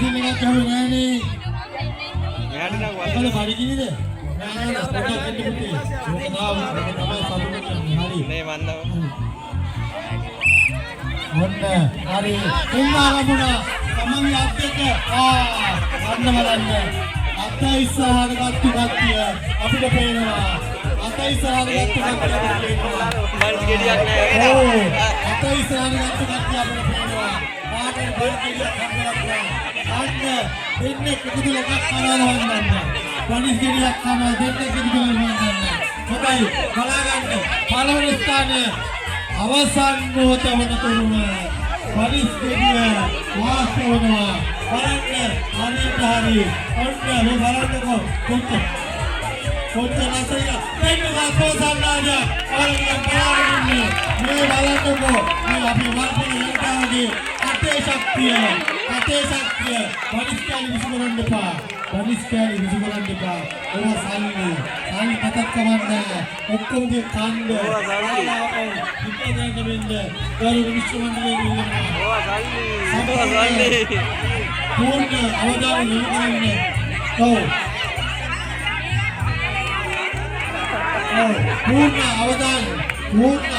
Whistle එකක් ගැහුවේ නෑනේ. මෙහාට නම් මොකද බඩගිනිද? නෑ නෑ නෑ, පොඩ්ඩක් එන්න පුතේ. ඕක තමයි, ඕක තමයි සතුට කියන්නේ. හරි. නේ මන්දව. ඔන්න හරි, එන්න ආරම්භුණා. තමන්ගේ අත් දෙක ආ අන්න බලන්න. අත ඉස්සරහට ගත්තු කට්ටිය අපිට පේනවා. අත ඉස්සරහට ගත්තු කට්ටිය අපිට පේනවා. බනිස් ගෙඩියක් නෑ. ඔව්, අත ඉස්සරහට ගත්තු කට්ටිය අපිට පේනවා. කාටද බනිස් ගෙඩියක් හම්බෙලත් නෑ. අන්න දෙන්නෙක් එකතු වෙලා එකක් කනවා වන්දන්න. බනිස් ගෙඩියක් කනවා දෙන්නෙක් එකතු වෙලා වන්දන්න. හොඳයි, බලාගන්න. පළවෙනි ස්ථානය අවසන් මොහොත වනතුරුම බනිස් ගෙඩිය වාස්තු වෙනවා. බලන්න හරියට හරි. ඔන්න මේ බලන්නකෝ, කොච්චර කොච්චර ලස්සනද. මෙන්න අපෝසන්නාද ඔයාලා බලාගෙන ඉන්නේ. මේ බලන්නකෝ, මේ අපේ වල්පොල ජනතාවගේ අතේ ශක්තිය, අතේ ශක්තිය. බනිස් කෑලි විසි කරන්න එපා. බනිස් කෑලි විසි කරන්න එපා. ඕවා සල්ලි. සල්ලි නැතත් කමක් නෑ. ඔක්කොම දේ කණ්ඩ. ඕවා සල්ලි. ඉතින් වෙන්න ගරු විශ්ව මණ්ඩලයෙන් ඉල්ලනවා. ඕවා සල්ලි. ඕවා සල්ලි. පූර්ණ අවධානය යොමු කරන්න. ඔව්. ඔව්, පූර්ණ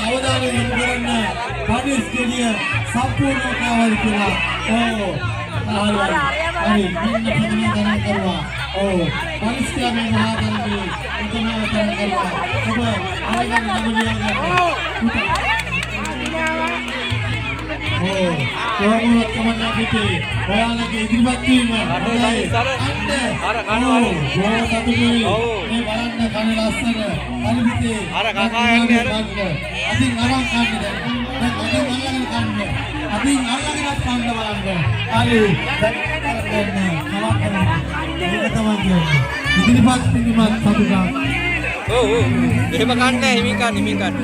අවධානය යොමු කරන්න. පනිස් ගෙඩිය සම්පූර්ණව කාවද කියලා. ඔව්. හරි හරි. මෙන්න ප්‍රථම තරඟ කරුවා. ඔව්. පනිස් මේ මහා තරඟේ ප්‍රථම තරඟ කරුවා. ඔබ අරගෙන නම ලියා ගන්න. ඔව්. කොහොමවත් කමක් නෑ පුතේ. ඔයාලගේ ඉදිරිපත් වීම හොඳයි. අන්න. අර කනවා. ඔව්, බොහොම සතුටුයි. ඔව්. මේ බලන්න කන ලස්සන. හරි පුතේ. අර කකා යන්නේ අර. අතින් අරන් කන්න දැන්. දැන් අතින් අල්ලගෙන කන්න. අතින් අල්ලගෙනත් කන්න බලන්න. හරි. දැන් කරන්න කමක් නෑ. ඒක තමයි කියන්නේ. ඉදිරිපත් කිරීමත් සතුටක්. ඔව් ඔව්. එහෙම කන්නේ හිමින් කන්න, හිමින් කන්න.